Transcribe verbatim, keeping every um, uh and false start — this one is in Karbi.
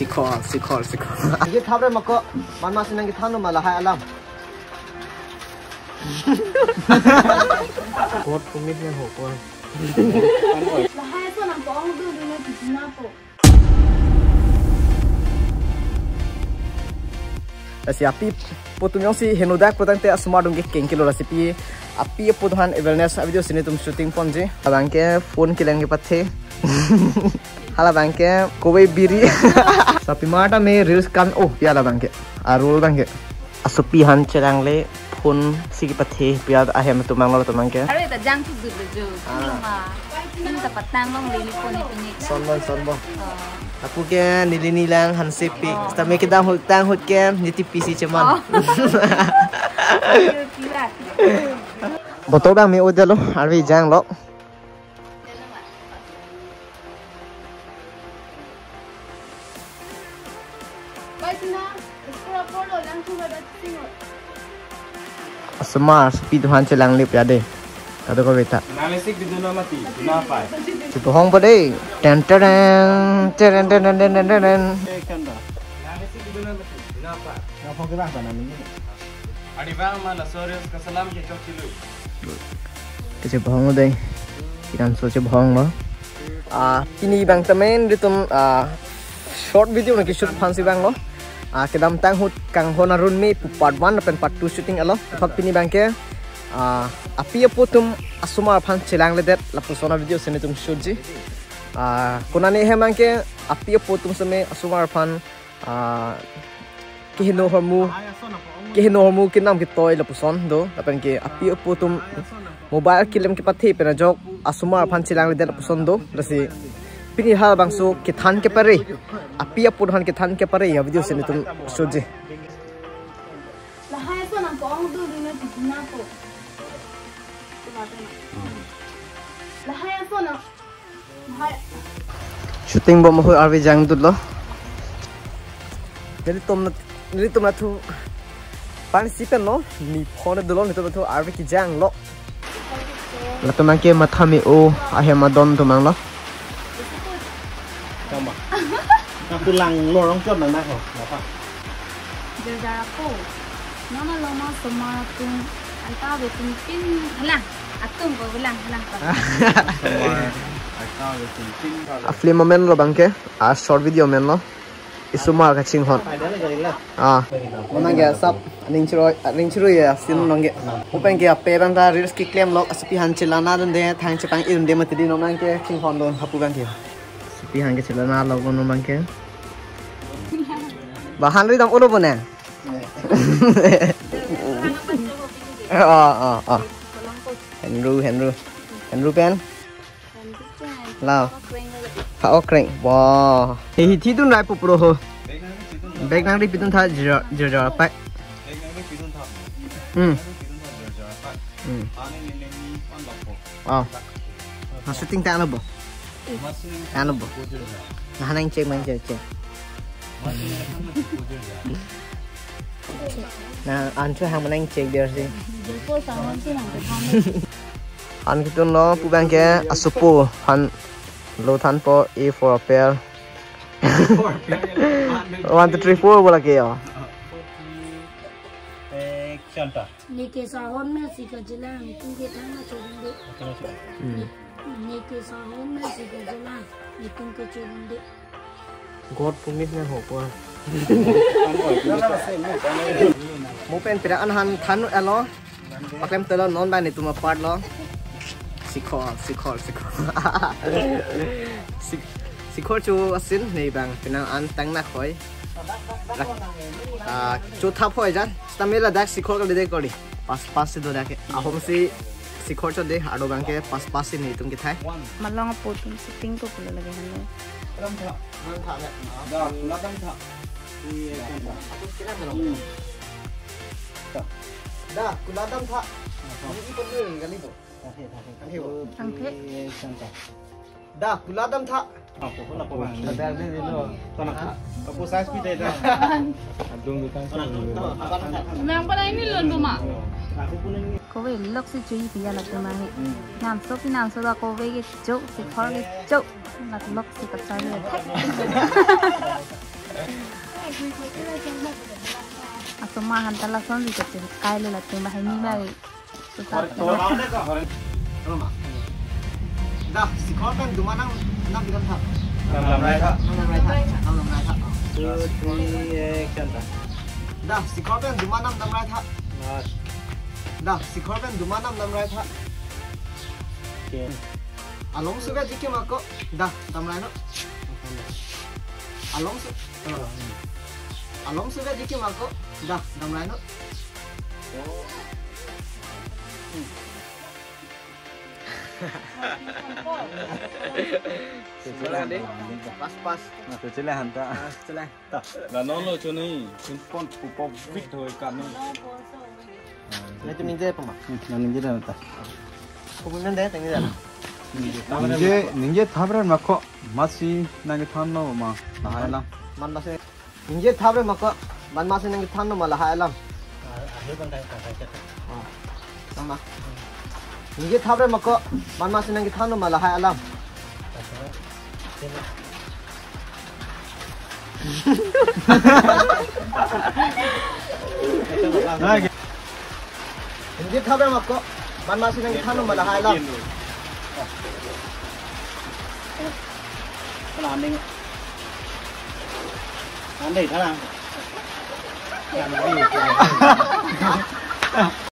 Sikhor, sikhor, sikhor. Nangkethap re mako, man masi nangkethap no ma lahai alam. Court commitment ho ko. Lahai ason nangpo-ong dulu na titi na po. Lasi api apo atum jongsi henodak putangte asomar atum ke kengkelo, lasi pi api apo atum aphan awareness a-video si netum shooting ponji. Abang ke phone kelang kepathe. Hala abang ke kove biri. Sapimar tame reels kan, oh, pi hala abang ke. Arul abang ke. Asopi aphan chelangle phone si kepathe, pi ahem atum abang lo atum abang ke. Are ta jangthu dulu jo. Ah. Loma. Ini ta patang longle ni phone ni pini. Sonbon, sonbon. Oh. Lapu ke neli nilang hansepi. Oh. Sitame kedam ahut tang ahut ke niti pisi cheman. Oh. Botol abang me-o detlo, arve janglo. Asomar asopi atum aphan chelangle pi ade. Kadokave ta. Nang lisik didunlo mati, duna pai. Chepahong po dei. Ten, ten, ten, ten, ten, ten, ten, ten. Eh, kanda. Nang lisik didunlo mati, duna pai. Nang phone ke bang sana ni. Adi bang mana serius keselam ke chok chilu. Kachepahong dei. Kiran so chepahong lo. Ah, pini abang tame nelitum, ah, short video nangke-shoot aphan si abang lo. Ah, kedamtang ahut kanghon arun me pu part one lapen part two shooting alo. Thot pini abang ke, ah, api apo atum asomar aphan chelangledet lapuson a-video si netum shoot ji. Ah, konane hem abang ke api apo atum seme asomar aphan, ah, keheno ahormu, keheno ahormu kenam ketoi lapuson do, lapen ke api apo atum mobile kelem kepathe pen ajok asomar aphan chelangledet lapuson do, lasi pini halabangso kethan kepare, api apo atum aphan kethan kepare a-video si netum shoot ji. Lahai ason nangpo-ong dulu na titi na po. Lahai ason nang Shooting bom ahut arve jangdetlo. Nelitum na, nelitum nathu pan si pen lo, ni phone dolo, nelitum nathu arve kejanglo. Latum abang ke matha me-o ahem adon atum abang lo. Tama. Naku lang lorong chot nang nako. Apa? Jajar apo. Nona loma somar atum. Alta betum pin lang. Atum ko lang lang. Somar, alta betum pin. A-film amen lo abang ke. A-short video amen lo. Isomar kachinghon. Ah. Mona ke sap aning chiroi, aning chiroi ya, sin nong ke. Open ke ape abang ta reels keklemlo, asopi aphan chelangle dunde, thang chepang-i dunde mati di, non abang ke chinghon lo hapu abang ke. Asopi aphan ke chelangle lo non abang ke. Ba han ri dam ulo bone. Oh, oh, oh. Henru, Henru. Henru pen? Lao. Ha, okreng. Wow. He, he, thi dun rai pu pro ho. Bag nangri pidun tha, jira, jira, jira, pai. Hmm. Hmm. Ah. Na shooting ta ano bo? Ano bo? Na hanang check, mang check, check. Na ancho hang manang check der si. Han ketun lo pu abang ke asopo han lo thanpo, A for apple. One, two, three, four bola ke yo. Action ta. Neke sahon me si kachelang, neke thang na chodunde. Hmm. Ne, neke sahon me si kachelang, neke chodunde. God promise na ho ko. Mo pen pira an han than alo. Paklem telo non ba netum apart lo. Sikhor, sikhor, sikhor. Sik-, sikhor chu asin ne abang penang an tang na khoi. Lak-, ah, chu thap hoi jan. Stamela dak sikhor ka dede kori. Pas pas si do dak ke. Ahom si sikhor cho de, ado abang ke pas pas si netum kethai. Malong apo atum shooting ko pulo lagi hanu. Da, kula dam tha. Ini ikut ni kali bo. Kali bo. Angke. Da, kula dam tha. Apa size pi da? Nang pada ini lon duma. Kove lok si chui pi ya latum ahe. Namso pi namso da kove ke chok, sikhor ke chok. Lak lok si kachai le thek. Asoma hanta lason si kachi kai lo latum bahai ni bai. Suta. Dah, Sikhor pen Duma nam, nam kedam tha. Nam lamrai tha. Nam lamrai tha. Nam lamrai tha. Two, three, action tha. Dah, Sikhor pen Duma nam lamrai tha. Dah, Sikhor pen Duma nam lamrai tha. Okay. Along suve jiki mako. Dah, damrai non. Along su. Along suve jiki mako. Dah, damrai non. Pas, pas. Nah, kecil hanta. Ah, kecil. Lanon lo choni, simpon pupo bit hoi kami. Nanti ningje apa, Mak? Hmm, nanti ningje dah, Mak. Kubunan deh, tengah dah. Ningje, ningje thabran mako, masi nangkethanlo ma, lahai alam. Man masi ningje thabran mako, man masi nangkethanlo ma lahai alam. Ah, ahi bang kai kai kai. Oh, sama. Ningje thabran mako, man masi nangkethanlo ma lahai alam. Ningje thabran mako, man masi nangkethanlo ma lahai alam. Kena aning. Andai tharang.